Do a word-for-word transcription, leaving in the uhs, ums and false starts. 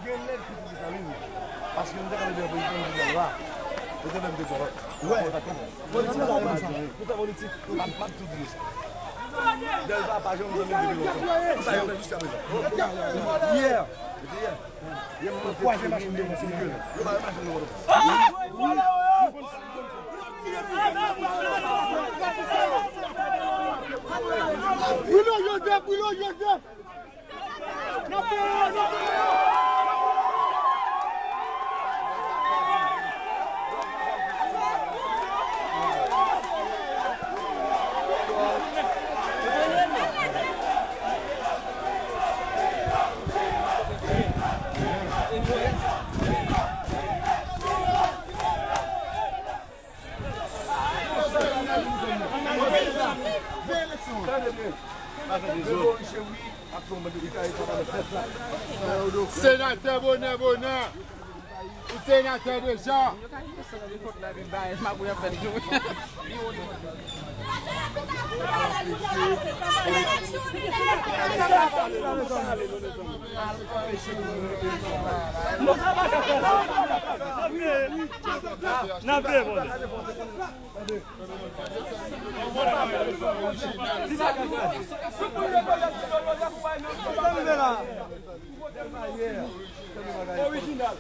Gen nèg ki te desann li. Paske m te kanpe de opozisyon, m di la. Yo te fè m te konprann. Wè. Politik sa, yo konsa. Pou fè politik. M ap, m ap tou di yo sa. Dèlva pa janm zanmi m depi lontan. Sa yo fè jiska prezan. Yeah. Yo te yè. Yo te yè. Yo pa yon machin de konsa. Yo pa yon machin de konsa. Bruno Joseph, Bruno Joseph. Senatè bonè bonè. Ou senatè deja. N ap veye, bon. Orijinal.